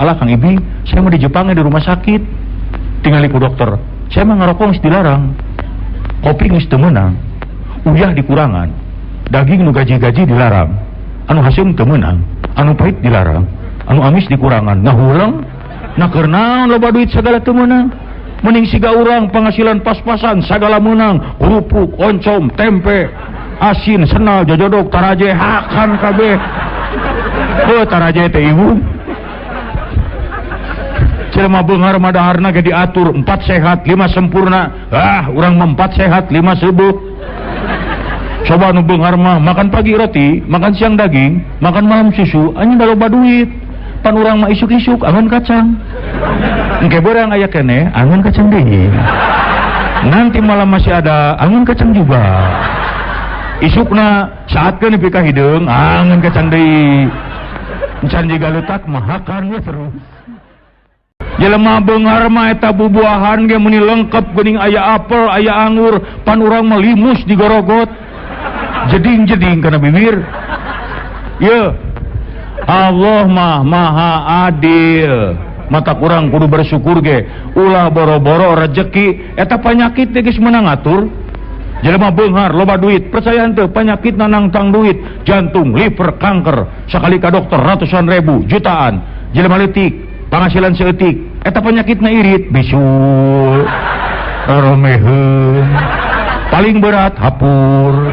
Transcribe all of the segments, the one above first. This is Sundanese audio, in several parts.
Alah Kang Ibing, saya mau di Jepang di rumah sakit. Tinggal ku dokter. Saya mah ngerokok geus dilarang. Kopi geus teu meunang. Uyah dikurangan. Daging nu gaji-gaji dilarang. Anu haseum teu meunang. Anu pahit dilarang. Anu amis dikurangan. Ngahuleng. Nah keur naon loba duit sagala teu meunang. Mending siga urang penghasilan pas-pasan sagala meunang, kerupuk, oncom, tempe, asin, senal, jojodok, taraje, hakan kabeh. Heuh taraje teh ibu. Jelema beunghar mah daharna ge diatur 4 sehat, 5 sempurna. Ah, urang mah 4 sehat, 5 seubeuk. Coba nu beunghar mah makan pagi roti, makan siang daging, makan malam susu, anjing da loba duit. Pan urang mah isuk-isuk angon kacang. Engke beurang aya keneh angon kacang deui. Nanti malam masih ada angon kacang juga. Isukna saatkeun nepi ka hideung angon kacang deui. Encan jiga leutak mah hakan we terus. Jelema beunghar mah eta bubuahan ge meuni lengkep geuning aya apel, aya anggur, pan urang mah limus digorogot. Jeding-jeding kana bibir. Ye. Allah mah maha adil. Mata kurang kudu bersyukur ge. Ulah boro-boro rejeki eta panyakit teh geus meunang ngatur. Jelema beunghar loba duit, percaya henteu panyakit nangtang duit, jantung, liver, kanker, sakali ka dokter ratusan ribu, jutaan. Jelema leutik, penghasilan seeutik, eta panyakitna irit, bisul, romeheun. Paling berat hapur.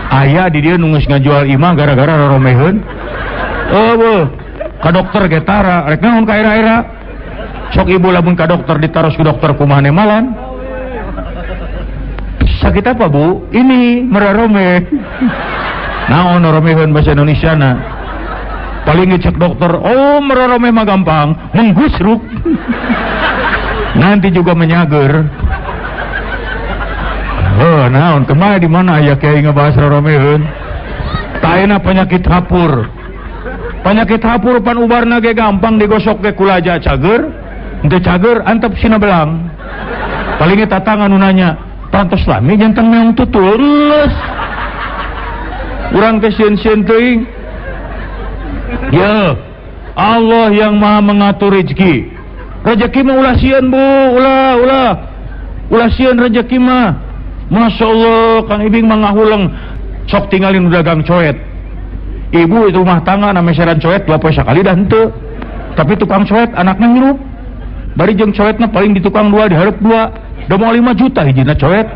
Aya di dieu nu geus ngajual imah gara-gara romeheun. Eueuh, ka dokter ge tara, rek naon ka era-era. Sok ibu lamun ka dokter ditaros ku dokter kumaha nemalan. Sakit apa bu? Ini merarome. Naon romeheun bahasa Indonesia na? Paling ngecek dokter, oh merarome mah gampang, menggusruk. Nanti juga menyager. Oh, naon kemana di mana aya kiai ngebahas roromeheun? Taena penyakit hapur. Penyakit hapur pan ubarna ge gampang digosok ge kulaja cager, henteu cager antep sina belang. Paling eta tangan nu nanya, pantos lami jantan meong tutul geus. Urang teh sieun-sieun teuing. Ya, Allah yang Maha mengatur rezeki. Rezeki mah ulah sieun Bu, ulah ulah. Ulah sieun rezeki mah. Masya Allah, Kang Ibing mah ngahuleng. Sok tinggalin dagang coet. Ibu itu rumah tangga namanya seran coet 2 poe sakali dah henteu. Tapi tukang coet anaknya ngirup. Bari jeung coetna paling di tukang 2 dihareup 2. Da moal 5 juta hijina coet.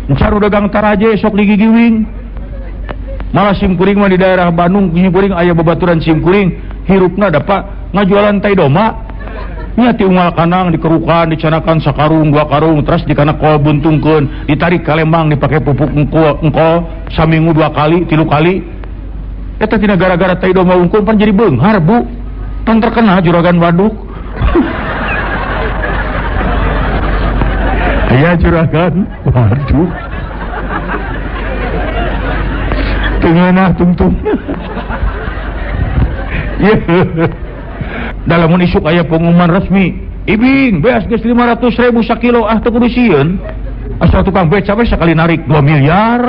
Encar dagang taraje sok digigiwing. Malah simkuring mah di daerah Bandung simkuring aya babaturan simkuring hirupna da Pak ngajualan tai doma. Nya ti unggal kanang dikerukan dicanakan sakarung 2 karung terus dikana kol buntungkeun ditarik ka Lembang dipake pupuk engkol saminggu 2 kali 3 kali eta tina gara-gara tai domba unggul pan jadi beunghar Bu, pan terkenal juragan waduk. Aya juragan waduk teu ngeunah tungtung. Dalam isuk aya pengumuman resmi, Ibing beas geus 500.000 sakilo, ah teu kudu sieun. Asal tukang beca we sakali narik 2 miliar.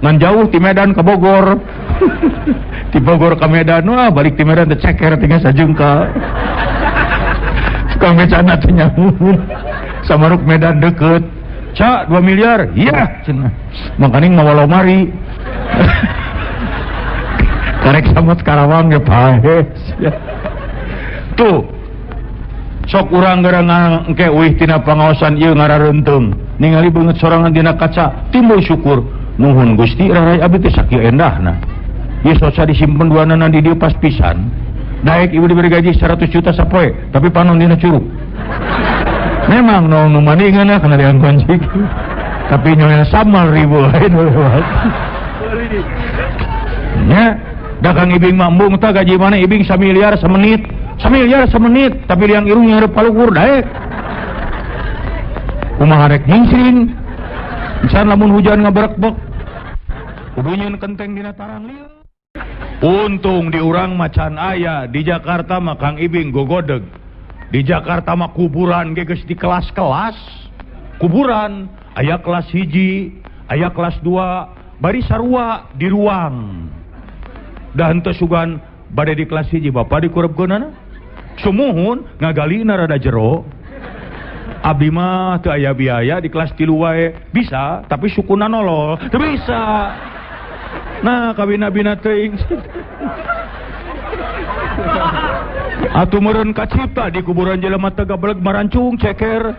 Ngan jauh ti Medan ke Bogor. Ti Bogor ke Medan, wah balik ti Medan teh ceker tinggal sajengka. Tukang becana teh nyamun. Samaruk Medan deket. Ca 2 miliar, iya cenah. Makaning mawa lomari. Karek samot Karawang ge paes. Tuh sok urang gara engke uih tina pangaosan ieu ngarareunteung ningali beungeut sorangan dina kaca timbul syukur nuhun Gusti rarai abdi teh sakieu endahna ieu soca disimpen duanana di dieu pas pisan daek ibu diberi gaji 100 juta sapoe tapi panon dina curug memang nu mani ngeunah kana liang kunci tapi nyonya samal ribu lain lewat nya da Kang Ibing mah embung tah gaji mana Ibing samiliar semenit samiliar semenit tapi liang irung nyareup palukur daek kumaha rek nyingsing encan lamun hujan ngaberekbek kudu nyeun kenteng dina tarang lieu. Untung di urang macan aya di Jakarta mah Kang Ibing gogodeg. Di Jakarta mah kuburan ge geus di kelas-kelas kuburan aya kelas 1 aya kelas 2 bari sarua di ruang. Da henteu sugan Bade di kelas 1 bapak dikurepkeunana. Sumuhun ngagalina rada jero. Abdi mah teu aya biaya di kelas 3 wae. Bisa, tapi sukuna nolol. Teu bisa. Nah, kabina-bina teuing. Atuh meureun kacipta di kuburan jelema teh gabeleg marancung ceker.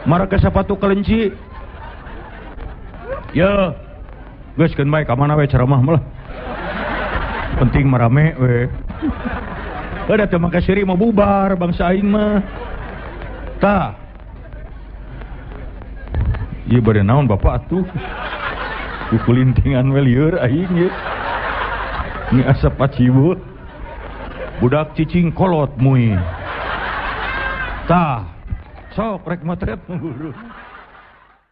Marake sapatu kelenci. Ya, geus keun bae ka mana we ceramah mah lah. Penting marame we. Udah teu make siri mau bubar bangsa aing mah. Tah. Ieu bade naon bapak atuh? Kukulintingan we lieur aing ye. Ini asa paciweuh. Budak cicing kolot mui. Tah. Sok rek motret guru.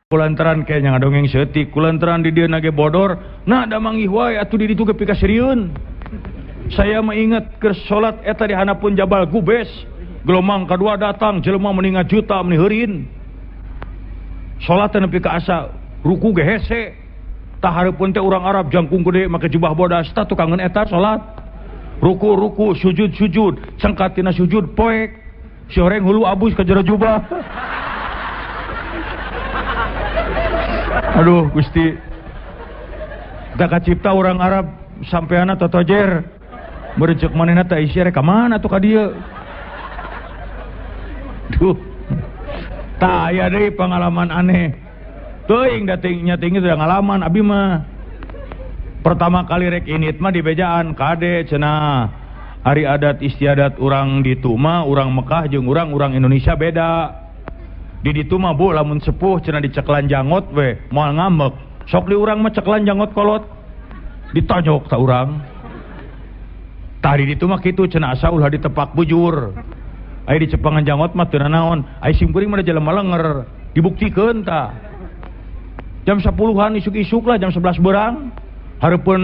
Kulantaran kayaknya ngadongeng seutik, kulantaran di dieu nage bodor, nah da manggih wae atuh di ditu ge pikaserieun. Saya mengingat keur salat eta di hanapun Jabal Gubes, gelombang kadua datang jelema meni ngajuta meni heurin. Salat teh nepi ka asa ruku ge hese. Tah hareupeun teh urang Arab jangkung gede make jubah bodas, tah tukangeun eta salat. Ruku-ruku, sujud-sujud, cengkat tina sujud poek. Si horeng hulu abus ka jero jubah. Aduh Gusti. Da kacipta urang Arab sampeana totojer. Meureun manehna teh isi rek ka mana tuh ka dieu. Duh. Tah aya deui pengalaman aneh. Teuing da nya tinggi teu ngalaman abi mah. Pertama kali rek init mah di bejaan kade cenah. Ari adat istiadat urang ditu mah urang Mekah jeung urang Indonesia beda. Di ditu mah bu lamun sepuh cenah diceklan janggot we moal ngambek. Sok di urang mah ceklan janggot kolot. Ditonjok ta urang. Tah di ditu mah kitu cenah asa ulah ditepak bujur. Aya dicepangan janggot mah teu nanaon. Aya simkuring mah da jelema lenger, dibuktikeun tah. Jam 10-an isuk-isuk lah jam 11 berang. Hareupeun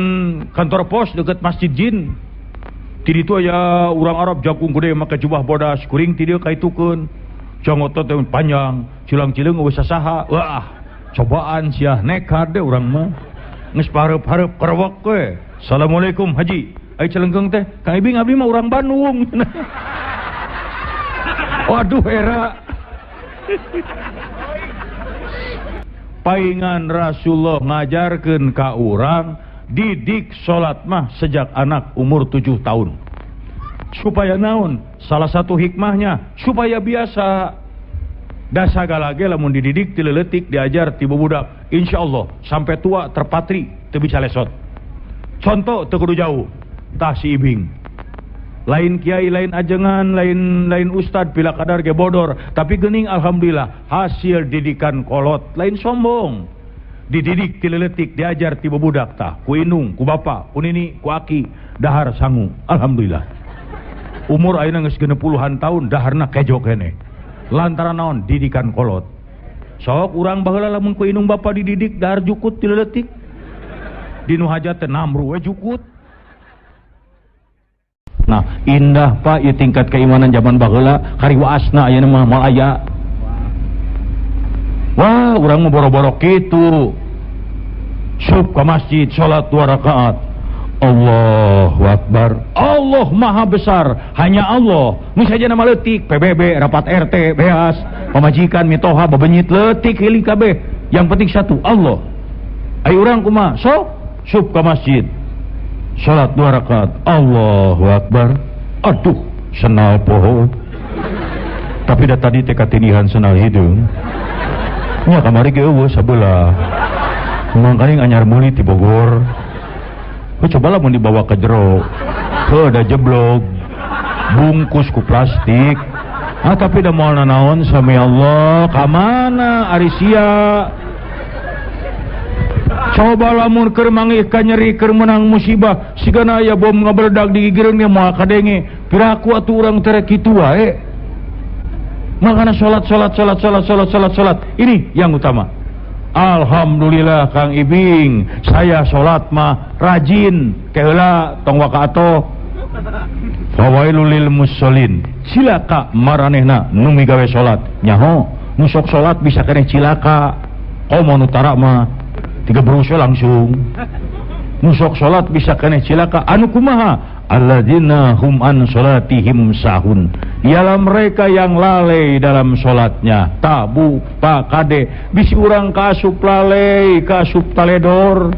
kantor pos deket Masjid Jin. Ti ditu aya urang Arab jangkung gede make jubah bodas, kuring ti dieu kaitukeun. Janggot teh panjang, cilang-cileung eueuh sasaha. Wah, cobaan sia nekat deh urang mah. Geus pareup-hareup kerewek we. Assalamualaikum Haji. Ai celengkeung teh, Kang Ibing abdi mah urang Bandung. Waduh era. Paingan Rasulullah ngajarkeun ka urang didik salat mah sejak anak umur 7 tahun. Supaya naon? Salah satu hikmahnya supaya biasa. Da sagala ge lamun dididik ti leutik diajar ti budak, insyaallah sampai tua terpatri teu bisa lesot. Contoh teu kudu jauh, tah si Ibing. Lain kiai, lain ajengan, lain ustad pila kadar ge bodor, tapi geuning alhamdulillah hasil didikan kolot, lain sombong. Dididik ti leutik diajar ti budak tah, ku indung, ku bapa, ku nini, ku aki, dahar sangu, alhamdulillah. Umur ayeuna geus 60-an tahun daharna kejo keneh. Lantaran naon? Didikan kolot. Sok urang baheula lamun ku indung bapa dididik dahar jukut ti leutik. Dinu hajat teh namru we jukut. Nah, indah Pak ieu tingkat keimanan zaman baheula kariwaasna ayeuna mah moal aya. Wah, urang mah boro-boro kitu. Sup ka masjid salat 2 rakaat. Allahu Akbar. Allah Maha Besar, hanya Allah. Nu saja nama leutik, PBB, rapat RT, beas, pamajikan mitoha bebenyit leutik hiling kabeh. Yang penting satu, Allah. Ayo urang kumaha? Sok sup ka masjid. Salat 2 rakaat. Allahu Akbar. Aduh, senal poho. Tapi da tadi teh katinihan senal hideung. Nya kamari ge eueuh sabelah. Mangkaning anyar meuli ti Bogor. Oh, cobalah mun dibawa ke jero. Heuh da jeblog. Bungkus ku plastik. Ah tapi da moal nanaon sami Allah, ka mana ari sia? Coba lamun keur manggih ka nyeri keur meunang musibah, sigana aya bom ngabeledag di gigireun ge moal kadenge. Piraku atuh urang teh kitu wae. Makana salat salat salat salat salat salat salat. Ini yang utama. Alhamdulillah Kang Ibing, saya salat mah rajin, keheula tong waka atoh. Fawailul lil musallin. Cilaka maranehna nu migawe salat. Nyaho, nu sok salat bisa keneh cilaka. Komo nu tara mah tiga berusel langsung. Nu sok salat bisa keneh cilaka. Anu kumaha? Alladzina hum an sholatihim sahun, ialah mereka yang lalai dalam sholatnya. Tabu pak kade bisi urang kaasup lalai, kaasup taledor.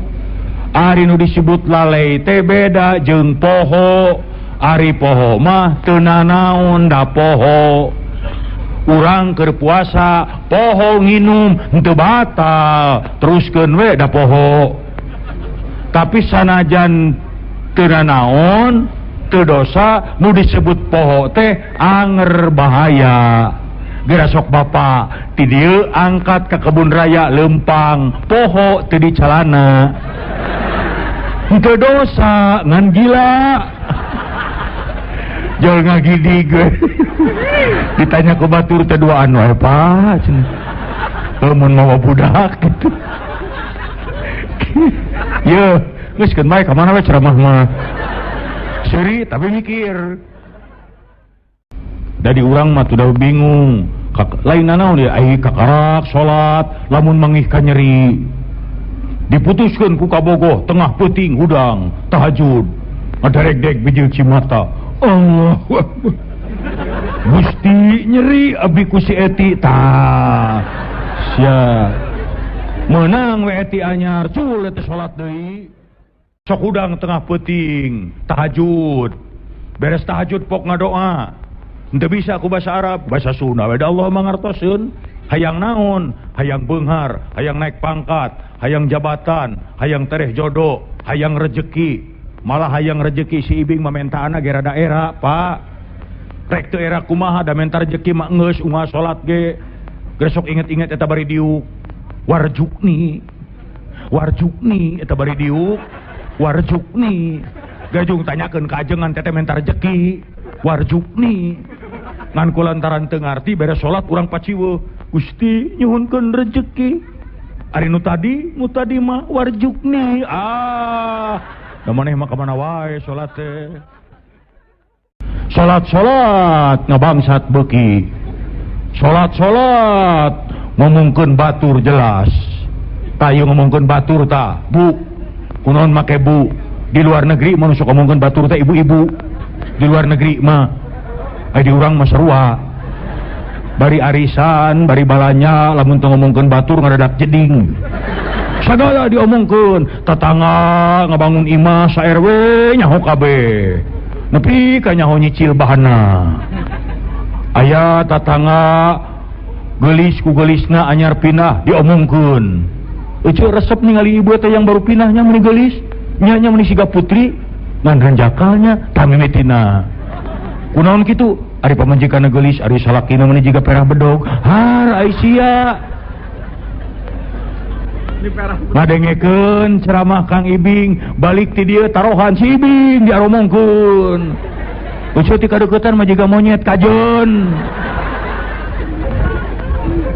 Ari nu disebut lalai teh beda jeung poho. Ari poho mah teu nanaon da poho. Urang keur puasa poho nginum henteu batal, teruskeun we da poho. Tapi sanajan teu nanaon, teu dosa, nu disebut poho teh anger bahaya. Geura sok bapa ti dieu angkat ka kebun raya lempang, poho teu di calana. Henteu dosa ngan gila. Jol ngagidig we. Ditanya ku batur teh duaan wae Pak cenah. Lamun mawa budak gitu. Yeuh, geus keun bae ka mana we ceramah mah. Seuri tapi mikir. Dari urang mah tuh bingung. Lain nanaon ieu ai kakarak salat lamun mangih ka nyeri. Diputuskeun ku kabogoh tengah peuting hudang tahajud. Ngadarek-dek bijil cimata. Allahu Akbar. Gusti nyeri abdi ku si Eti tah. Sia. Meunang we Eti anyar cul eta salat deui. Sok hudang tengah peuting tahajud. Beres tahajud pok ngadoa. Henteu bisa ku bahasa Arab, bahasa Sunda we da Allah mangartoseun. Hayang naon? Hayang beunghar, hayang naik pangkat, hayang jabatan, hayang tereh jodoh, hayang rejeki. Malah hayang rejeki si Ibing mamentaana ge rada era, Pak. Rek teu era kumaha da menta rejeki mah geus unggal salat ge. Geus sok inget-inget eta bari diuk. Warjukni. Warjukni eta bari diuk. Warjukni. Gajung tanyakeun ka ajengan teteh menta rejeki. Warjukni. Ngan ku lantaran teu ngarti beres salat urang paciweuh. Gusti nyuhunkeun rejeki. Ari nu tadi mah warjukni. Ah, da maneh mah ka mana wae salat teh. Salat-salat ngabangsat beuki. Salat-salat ngomongkeun batur jelas. Tayu ngomongkeun batur tah, Bu. Kunaon make bu? Di luar negeri mah nu sok ngomongkeun batur teh ibu-ibu. Di luar negeri mah ai di urang mah sarua. Bari arisan, bari balanya lamun teu ngomongkeun batur ngadadak jeding. Sagala diomongkeun, tetangga ngabangun imah sa RW nyaho kabeh. Nepi ka nyaho nyicil bahanna. Aya tetangga geulis ku geulisna anyar pindah diomongkeun. Euceu resep ningali ibu teh yang baru pindahnya meuni geulis, nya nya meuni siga putri, ngan hanjakalnya tamimitina. Kunaon kitu? Ari pamajikanna geulis, ari salakina meuni jiga perah bedog. Har ai sia. Ngadengekeun ceramah Kang Ibing, balik ti dieu tarohan si Ibing diaromongkeun. Euceu ti kadeuketan mah jiga monyet kajeun.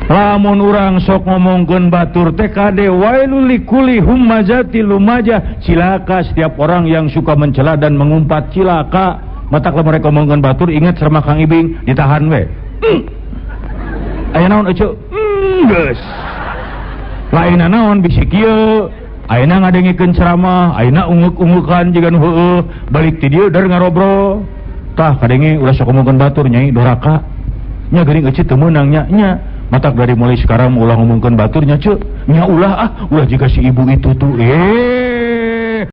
Lamun urang sok ngomongkeun batur teh kade wailul likulli humazati lumajah, cilaka setiap orang yang suka mencela dan mengumpat, cilaka. Matak lamun rek ngomongkeun batur ingat ceramah Kang Ibing ditahan we. Aya naon euceu? Geus. Lain naon bisi kieu, ayeuna ngadengikeun ceramah, ayeuna unggeuk-ungeukan jiga nu heueuh, balik ti dieu der ngarobrol. Tah kadenge ulah sok ngomongkeun batur nyai doraka. Nya geuning euceu teu meunang nya nya. Matak dari mulai sekarang ulah ngomongkeun batur nya ceu. Nya ulah ah, ulah jiga si ibu itu tuh.